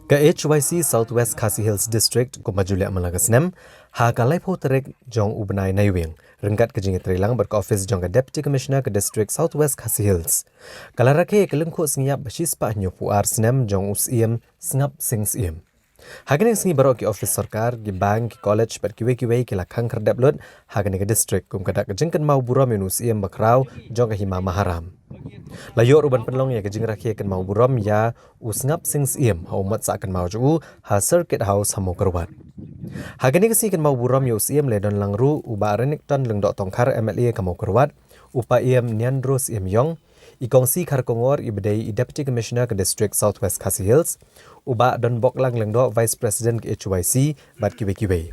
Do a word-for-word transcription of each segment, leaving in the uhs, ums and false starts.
Ka H Y C South West Khasi Hills District, kumba ju leh man la ka snem, ha ka laiphew tarik jong u bnai Naiwieng, ryngkat ka jingïatreilang bad ka office jong ka Deputy Commissioner ka District South West Khasi Hills, ka la rakhe ïa ka lyngkhuh sngi ïap ba shispah hynñiewphew ar snem jong u Syiem Sngap Sing Syiem. Ha kane ka sngi baroh ki office sorkar, ki bank, ki college bad kiwei kiwei ki la khang khyrdep lut ha kane ka district kum ka dak ka jingkynmaw burom ïa u Syiem bakhraw jong ka Hima Maharam. La ïoh ruh ban pynlong ïa ka jingrakhe kynmaw burom ïa u Sngap Sing Syiem ha u mat sah kynmaw jong u ha Circuit House ha Mawkyrwat. Ha kane ka sngi kynmaw burom ïa u Syiem la don lang ruh u Bah Renikton Lyngdoh Tongkhar, M L A ka Mawkyrwat, u Paiem Niandro Syiem Ïong, i Kong C Kharkongor, i ba dei i Deputy Commissioner ka District South West Khasi Hills, u Bah Donboklang Lyngdoh, Vice President ka H Y C, bad kiwei kiwei.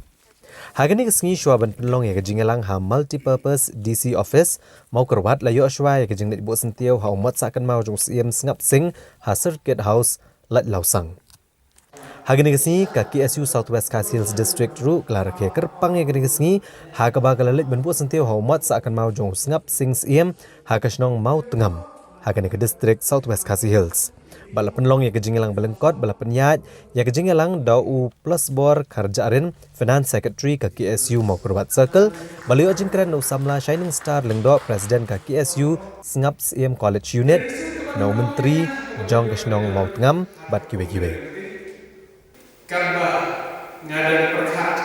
Ha kane ka sngi shuwa ban pynlong ïa ka jingïalang ha Multipurpose D C Office, Mawkyrwat, la ïoh shuwa ïa ka jingleit buh syntiew ha u mat sah kynmaw jong u Syiem Sngap Sing ha Circuit House, Laitlawsang. Ha kane ka sngi ka K S U South West Khasi Hills District ruh ka la rakhe kyrpang ïa kane ka sngi, ha kaba ka la leit ban buh syntiew ha u mat sah kynmaw jong u Sngap Sing Syiem ha ka shnong Mawtngam, ha kane ka district South West Khasi Hills. Bad la pynlong ïa ka jingïalang ba lyngkot, bad la pynïaid ïa ka jingïalang da u Plasbor Kharjahrin, Finance Secretary ka K S U Mawkyrwat Circle, bad la ïoh jingkren na u samla Shining Star Lyngdoh, President ka K S U Sngap Syiem College Unit, na u Myntri jong ka shnong Mawtngam, bad kiwei kiwei. Katba nga dang pyrkhat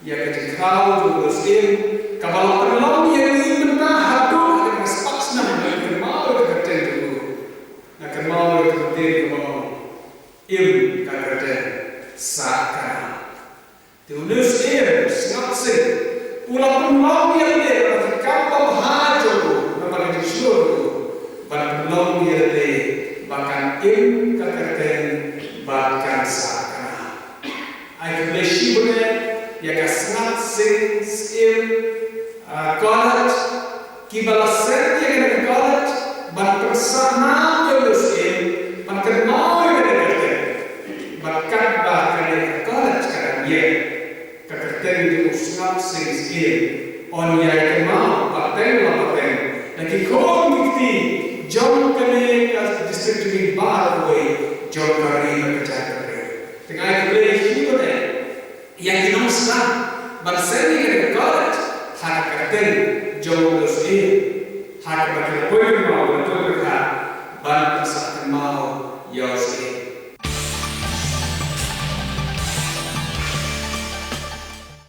ïa ka jingkhraw jong u Syiem, kaba la pynlong ïa ngi mynta haduh ha ka spah snem, nga kynmaw ïa ka kyrteng jong u. Nga kynmaw ïa ka kyrteng kaba ong, im ka kyrteng, sah ka. Te u Syiem Sngap Sing u la pynlong ïa lade, bad ka kam babha jong u, namar ka jingshlur u, ban pynlong ïa lade ba kan im ka kyrteng bad kan sah ka. Ai khublei shibun ïa ka Sngap Sing Syiem, ah, College, kiba la seng ïa kane ka college ban pynsah nam ïa u Syiem, ban kynmaw ïa kane ka kyrteng. Bad katba kane ka college ka dang ïeng, ka kyrteng jong u Sngap Sing Syiem yn ïai kynmaw pateng la pateng na ki khun ki kti jong kane ka district jong ngi baroh kawei, jong ka ri bad ka jaitbynriew. Te nga ai khublei shibun ïa ki nongshna ban seng ïa kane ka college ha ka kyrteng jong